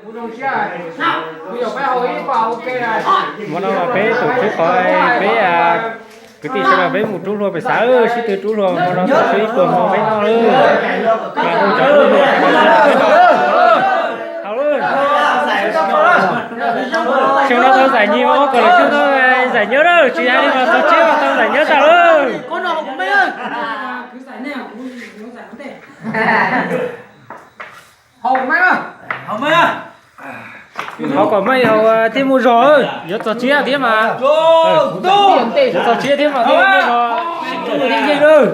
Hmo no mas peb tus tub qhov peb kwv tij sawv daws peb mus rub hlua pem xav sib tw rub hlua hmo no tau tshiab ib pluag hmo peb noj lawm. Mas hu cov rub hlua sawv daws peb noj. Hauj lwm, xyoo no tau zaim nyis mas ua kom lwm xyoo tau zaim nyab lawm, tsis hais li mas txog tshiab mas tau zaim nyab tas lawm. Haus kom meej haus thiaj muaj zog, yuav txog tshiab thiab mas, yuav txog tshiab thiab mas thiaj muaj zog. Yeej yeej lawm,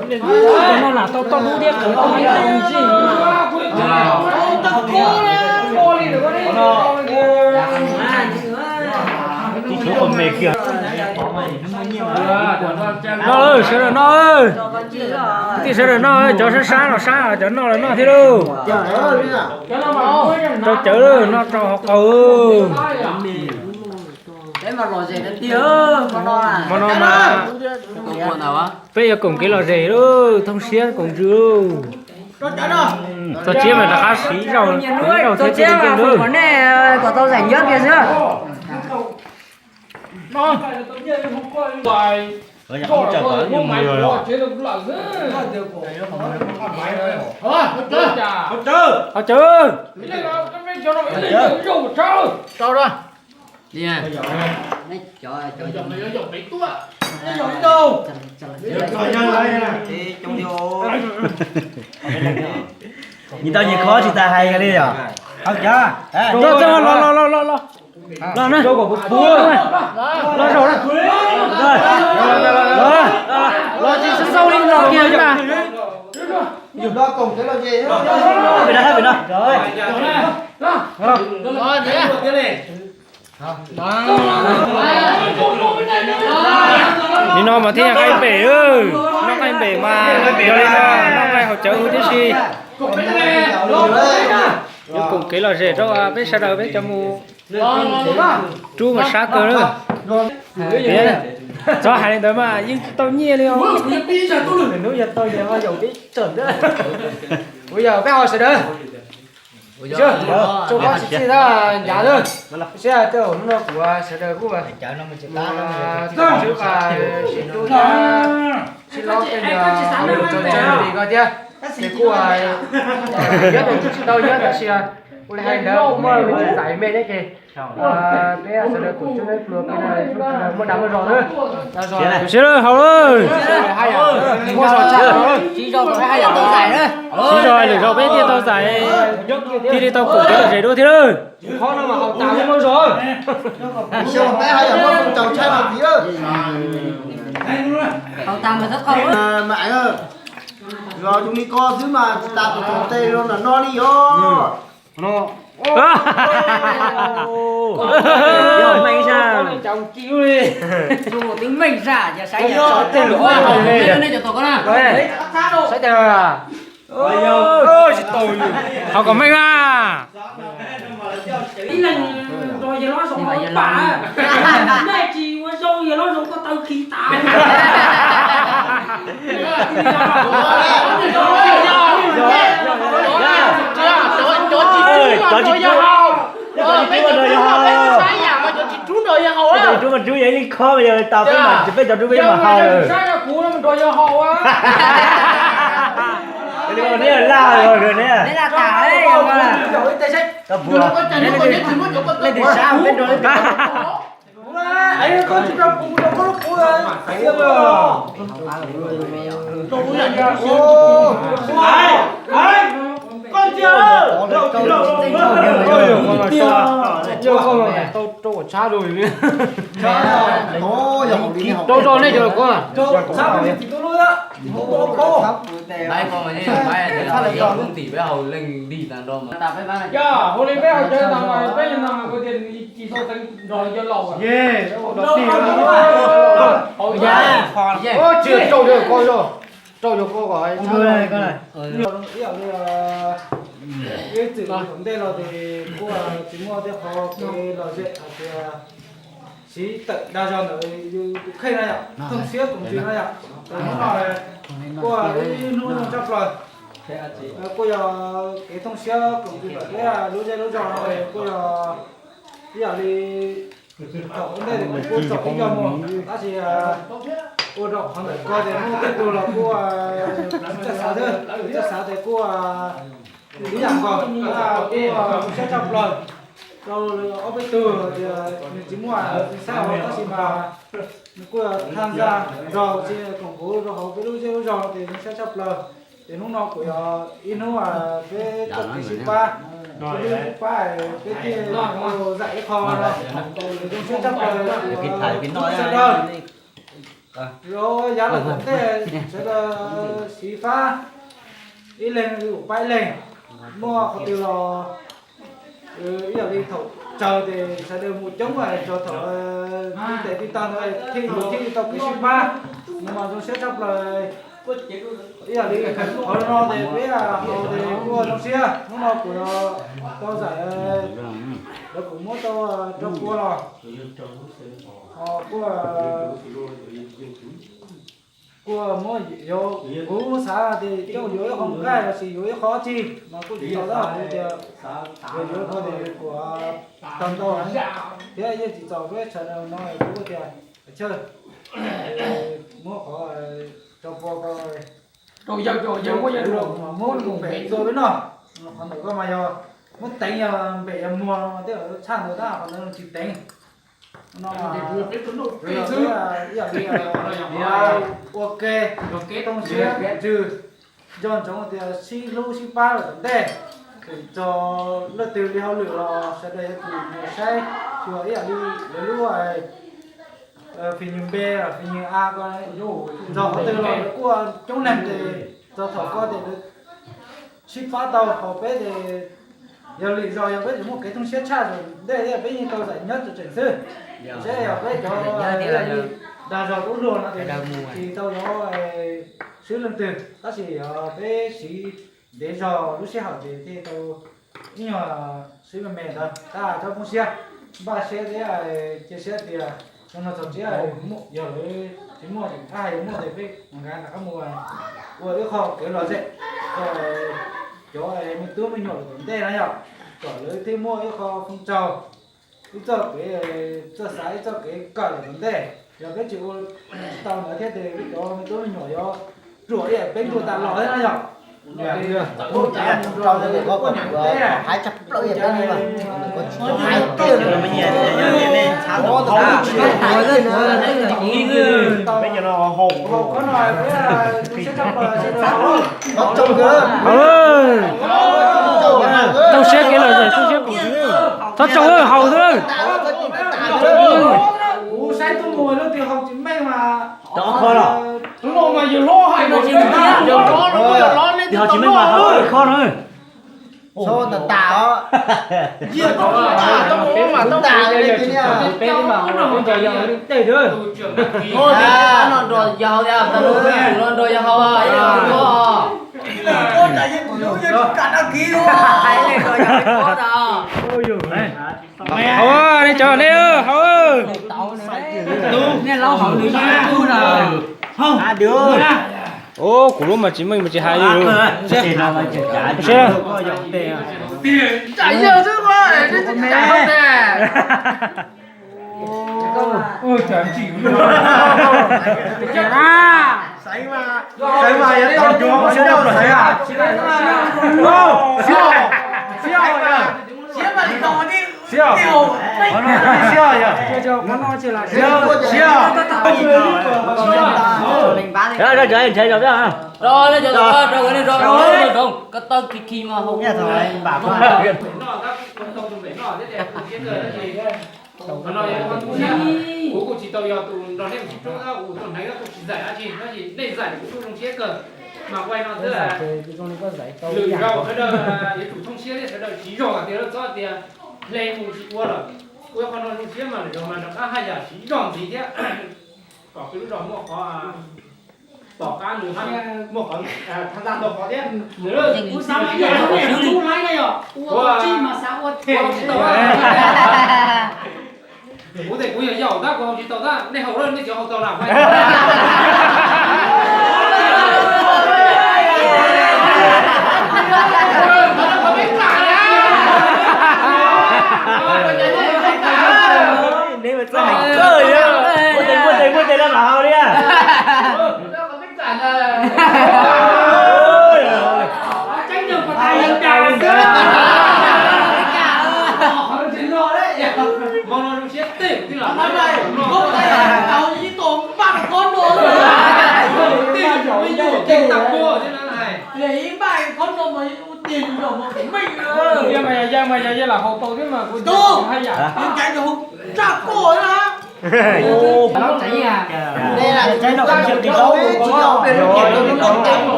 no lam tau toj dub thiab qhwv tau ib tug ntsij. Noj lawm sawv daws noj, kwv tij sawv daws noj, cov sab sab los sab, cov noj los noj thiab lauj. Rau cawv noj rau hauv qaug. Hmo no mas peb yuav koom kev lom zem lauj, thooj siab koom ntsws lauj. Txog tshiab mas rov qab siv ib zaug thiab thiaj li nkeeg lauj. Nej kom tau zaim nyab kiag xwb. Haus cawv, nyias tau nyias khob tsis tas hais li yom. Haus cawv, los los los los los. Los na. Los zaum na. Los tsis xav xaub li los kiag mas. Pem no, pem no. Nim no mas thiaj nqaij npem, noj nqaij npem mas yog li no, noj nqaij haus cawv huv tib si. Yuav koom kev lom zem rau peb sawv daws peb cov mus rub mas sab kawg na. Txhob hais li ntawd mas yeej tsis tau nyiaj li os. Hnub yog tau yog vaj yaum peb tsawg ntawd. Kuv yog peb ho sawv daws. Tsis txhob txhij txhij tab ncav lawm. Saib tej zaum hnub no kuv sawv daws kuj txog tswb pas sib tub sib lob tej yog tso tseg li ko thiab. Ces kuj nyob tus tsis tau nyob tab sis ua li hais ntawd kuj muaj me ntsis zais me thiab ces peb sawv daws kuj tsuas pluag peb muaj dag muaj zog na. Siab lawm haus lawm. Muaj zog tshaj, siv zog kom peb haj yam tau zais na. Siv zog lwm zaus peb thiaj tau zais, thiaj li tau koom kev lom zem dua thiab lawm. Qhov no mas haus tas muaj zog. Xyoo peb haj yam muaj foom caus tshaib no tiv lawm. Haus tas mas txhob qau. Mas los zoo li ko xwb mas tsis tas tus txoos tes los nram no li os. Haus kom meej na. Ib leeg nrog yawg hlob Zoov ua pam, nej tsis ua zoo yawg hlob Zoov ko taw khi tas. Cov tsis rub nrog yawg haus, cov tsis rub mas rub yawg ib leeg khob mas yog tas peb mas peb cov rub peb mas haus. Neb laj tas, leej twg sab peb nrog leej twg. Tau tshab lug li. Rau rau nej cov ko. Yog hu li peb haus cawv tas mas peb yog no mas kuv tias tsis tau teev nrog cov laus. Rau yog ko, rau yog ko kom ib txwm ntej los ces kuj tsis muaj tej qhov kev lom zem hais tias siv tawm dag zog ntawm yus tus kheej na yom, thooj siab koom ntsws na yom. Hnub no kuj ib hnub zoo tshaj plaws. Kuj yog kev thooj siab koom tis peb lub zej lub zog no kuj yog ib yam li thaum ua ntej kuj tsom ib co mus tab sis ua rau qhov ntawm ko ces muaj tej tug los kuj txawj xav xwb, txawj xav ces kuj ib yam nkaus, kuj siab tshaj plaws rau ob peb tug tias nws tsis muaj xav tab sis mas nws kuj tham ntxa nrog tsis koom kuv rau hauv peb lub zej lub zog ces zoo siab tshaj plaws. Ces hnub no kuj yog ib hnub peb txoj kev sib pab, peb sib pab peb thiaj zaum ib qho no. Ces zoo siab tshaj plaws sawv daws rau yav lawm tom ntej sawv daws xyiv fab ib leeg ua pab ib leeg, muaj qhov twg los ib yam li thaum tsawg ces sawv daws mus coob tso thaum tij tes tij taw ntawd thiaj yuav thiaj li tau kev sib pab no mas zoo siab tshaj plaws. Ib yam li qhov no ces peb hauv ces kuj zoo siab hnub no kuj tau zaum lawv kuj muab tau rau pua los kuj kuj muab yuav, kuv xav tias coj yuav ib qho nqaij los sis yuav ib qho dab tsi mas kuj tsis tau tab kuv tias yuav yuav ko tias kuv tau ntau thiab yeej tsis txaus peb sawv daws no kuv tias chaw muab qhov rau pua ko rau yawg, rau yawg muab yawg luag muab luag npem tua peb noj. Qhov ntawm ko mas yog muab teev yog npem yog muag no mas tej tshaj ntawd tab qhov ntawd tsis teev no. Ua ke, toj siab ntsws, nco ntsoov tias sib hlub sib pab lawm tom ntej, txog leej twg li hauj lwm los sawv daws yuav tsum mus saib xyuas ib yam li lawv lub phim nyuj npe, phim nyuj a ko, txog qhov twg los lawv kuj coob neeg ces txog thaum ko ces lawv sib pab tau hauv peb ces yog lwm zaus yog peb tseem muaj kev thooj siab tshaj zaum ntej thiab peb yeej tau zaum nyob tseem xwb. Saib yog peb cov dag zog tub hluas no ces tsis tau yuav swb leej twg tab sis yog peb siv ntev zog lub sij hawm ces thiaj tau ib nyuag swb me me ntawd tab txhob poob siab, npaj siab thiab cia siab tias no txog tsiab yog lawv tsis muaj ces hais yuav muaj ces peb nqa rov qab mus ua ib qho kev lom zem rau cov me tub me nyuam lawm tom ntej na yom, kom lawv thiaj muaj ib qho fooj tsaug, ib txoj kev txawj xav ib txoj kev kawm lawm tom ntej. Yog peb tsis ua tau ntawd thiab ces peb cov me tub me nyuam yuav ruam ib yam peb ntuj tas los thiab na yom. Hais tshaj plaws ib yam peb Tau siab kev lom zem, tau siab kuv thov tsoom haus xwb. Kuv saib tuaj mus leej twg haus tsis meej mas, tus no mas yus hlob hais mas tsis meej mas haus ib khob na. Txhob tas tas os. Peb mas tau peb mas peb mas tej no nrog yog haus, no nrog yog haus. Haus, nej cov nej haus. Nej laub haus nws ib tug na. Ua kuv lub mas tsis meej mas tsis hais li. Rau, rau, rau, rau, rau, koj tau khi khi mas hau. Qhov no yog qhov tu siab, kuv kuj tsis tau yog tus nrog nej mus sib rub, kuv tus hneev kuj tsis zaim dab tsi, tab sis nej zaim kuv kuj zoo siab kawg. Mas ua no xwb, lwm zaus sawv daws yuav tsum thooj siab thiab sawv daws siv zog tias lawv txhob tias hle mus tsis ua lawm. Ua qhov no zoo siab mas lwm zaus mas rov qab haj yam siv zog ntxiv thiab. Kom peb lub zos muaj qhov tom qab nws muaj qhov tham ntxa ntau qhov thiab. Kuv xav mas ib yam li lub laib na yom, ua tau tsij mas xav ua them tsis tau. Kuv tes kuv yog yaum tab kuv haus tsis tau tab, nej haus lawm nej cov haus tau lam. Neb mas txawj hais kawg li, muaj tes muaj tes muaj tes los mam haus li.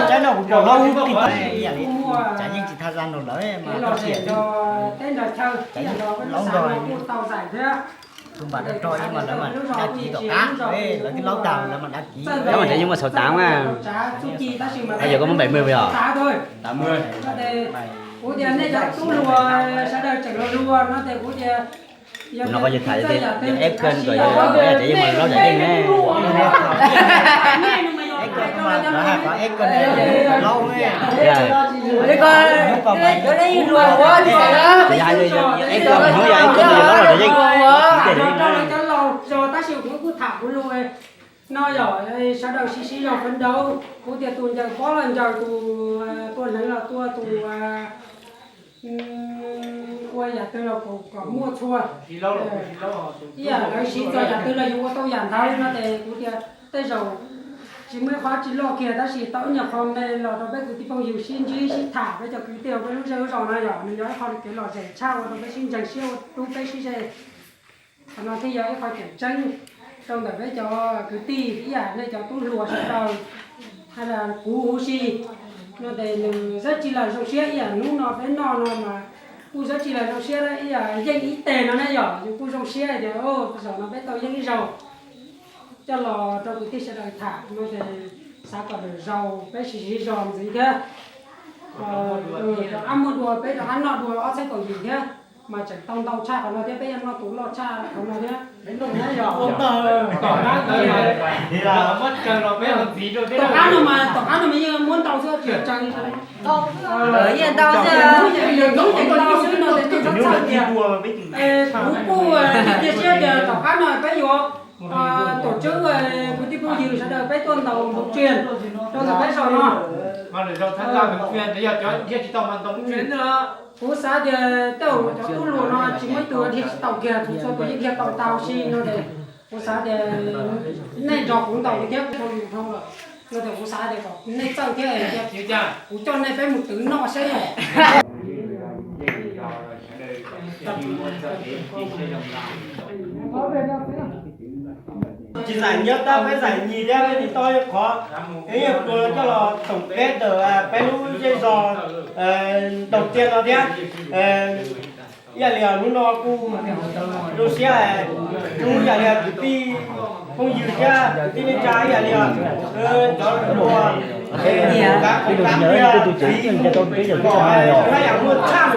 Tsaib no kuv pom laub tib tau, ib yam li tsaib yeej tsis thaj zaj nrog lawv mas tau siam li. Teb nrog chaw, teb nrog chaw kuj tau zais thiab. Tus npam rog rog ib mas lawv mas da kiv tom qab, lawv twb laub tag lawv mas da kiv. Cov mas tseem yeej muaj xauv tav mas, tsav txuj ci tab sis mas yog koj muab bảy mươi yog? Kuv tias nej cov tub hluas sawv daws tseem hluas hluas no ces kuv tias Tus no koj yog tham tias eb koj kom yog tsev yeej mas laub tsev yeej ne. Eb koj mas lawv hais qhov eb koj ne, laub ne. Eb koj mas hnub yog eb koj mas yog laub los tsev yeej. Tab sis kuv kuj tham kuv lus no yog sawv daws sib sib zog phấn đấu, kuv tias tus ncaws pob los ncaws, tus tua hneev los tua, tus ua yam twg los kom muaj txhua. Ib yam lawv siv txog yam twg los yus ua tau yam ntawd no ces kuv tias tej zaum tsis muaj ib qho tsis loj kiag tab sis tau ib nyuag qho me los rau peb kwv tij phooj ywg sib ntsib sib tham, peb cov kwv tij peb lub zej lub zos no yog nws yog ib qho kev lom zem tshaj ua rau peb sib ntseeg siab ua tub peb sib ze. Qhov no thiaj yog ib qho tseem tseeb rau ntawm peb cov kwv tij ib yam nej cov tub hluas sawv daws, kuv huv si no ces nws dab tsi los zoo siab ib yam hnub no peb noj no mas kuj dab tsi los zoo siab ib yam yeej ib teg no na yom, yus kuj zoo siab tias zaum no peb tau yeej ib zaug coj los rau kwv tij sawv daws tham no ces xav kom lwm zaus peb sib sib zog ntxiv thiab. Rov qab muaj dua peb rov qab noj dua ob txhiab kaum yim thiab mas tseem tau ntau tshaj qhov no thiab, peb yuav noj tus loj tshaj qhov no thiab. Tom qab no mas, tom qab no mas yeej muab ntau xwb, tsis tseem ntau xwb, ntau xwb no ces kuv txhawj tias, kuv kuj cia siab tias tom qab no peb yuav tổ chức kwv tij phooj ywg sawv daws peb tuaj ntaus npoo tsiaj rau ntawm peb zos no. Kuv xav tias tej zaum cov tub hluas no tsis muaj ib tug dhia tsis tau kiag, txhua txhua tus yeej dhia tau tau si no ces kuv xav tias nej nrog kuv ntaus thiab kuv tau yus dhau lawm no ces kuv xav tias kom nej txawj thiab es tias kuv coj nej peb mus twv noj seb. Tsis zaum nyob tab peb zaum nyis thiab peb tsis tau ib qhov, peb yeej tuaj coj los tổng kết ntawm peb lub zej zos ntaus tsiaj no thiab. Ib yam li hnub no kuj zoo siab, hnub ib yam li kwv tij phooj ywg thiab kwv tij neej tsa ib yam li cov hluas, tus tsev yeej tau peb yam muaj tshaj